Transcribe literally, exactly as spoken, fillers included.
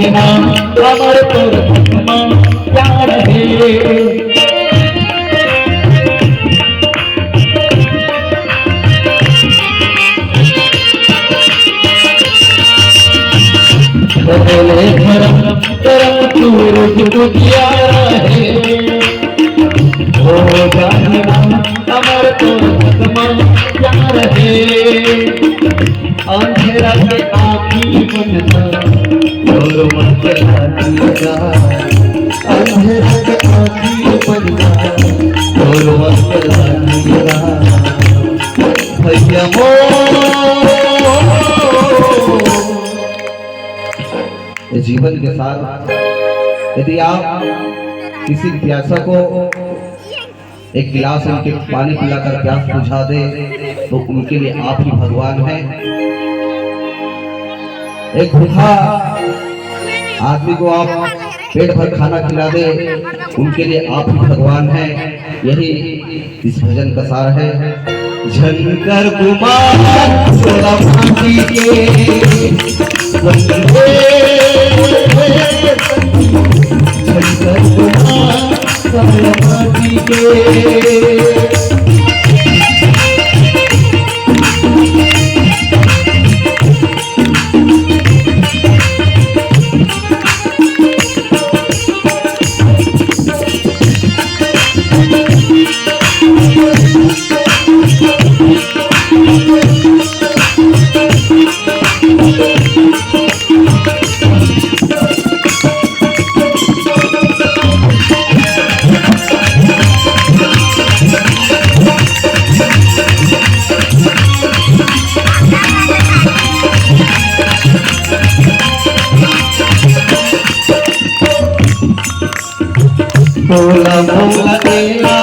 अमर तोर प्यार हे। भोले धरम करम सूरज उजियारा हे। हो जाहि नाम अमर तोर प्यार हे। अंधेरा के आँखी बंद कर, तोर मन के लागिया। अंधेरा के आँखी बंद कर, तोर मन के लागिया। भैया मोर, ये जीवन के साथ यदि आप किसी प्यासा को एक गिलास उनके पानी पिलाकर प्यास बुझा दे, तो उनके लिए आप ही भगवान हैं। एक भूखा आदमी को आप पेट भर खाना खिला दे, उनके लिए आप ही भगवान हैं। यही इस भजन का सार है। झंकर कुमार सोलह माटी के वंदे। झंकर कुमार सोलह माटी के। बोला बोला तेरा